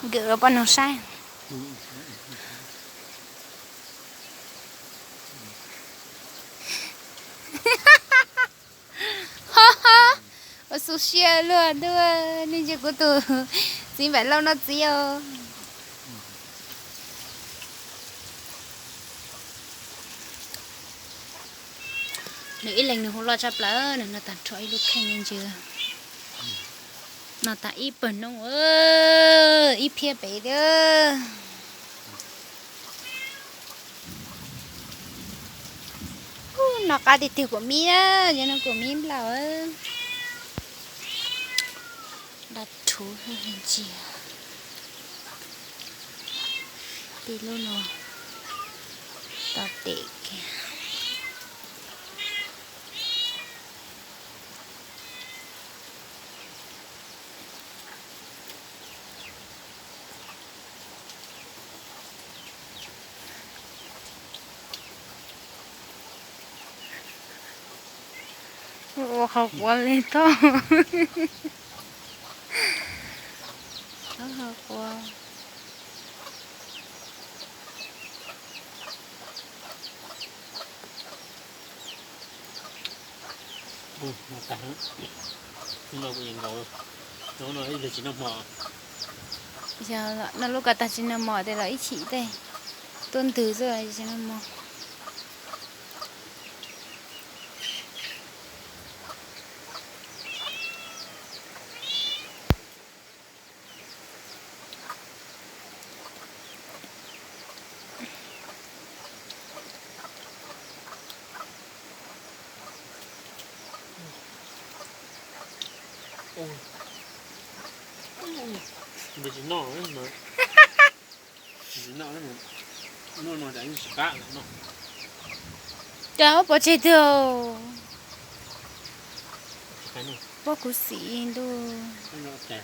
Nkawm los poj noog saib. Ua xu siab luaj ntuj, nej ntsia kuv tus txiv npaim lauj no txiv os. Nws ib leeg nws hu loj tshaj plaws, nws no tag nrho ib lub kheej nej ntsia. No tag ib pawg noob, ib phiab pem tiag. No qab tiag tiag kuv mib na, yog no kuv mib nplaum. Dab rhuv ntsia. Tej lub no tau tes kiag. Ua qhov quav li tau. Qhov quav. Yog no lub ko tag tsis nag mos tes los ib chim tej tuaj ntws xwb tsis nag mos. Cas ua pov tseg twg? Pab kuv xim ntuj.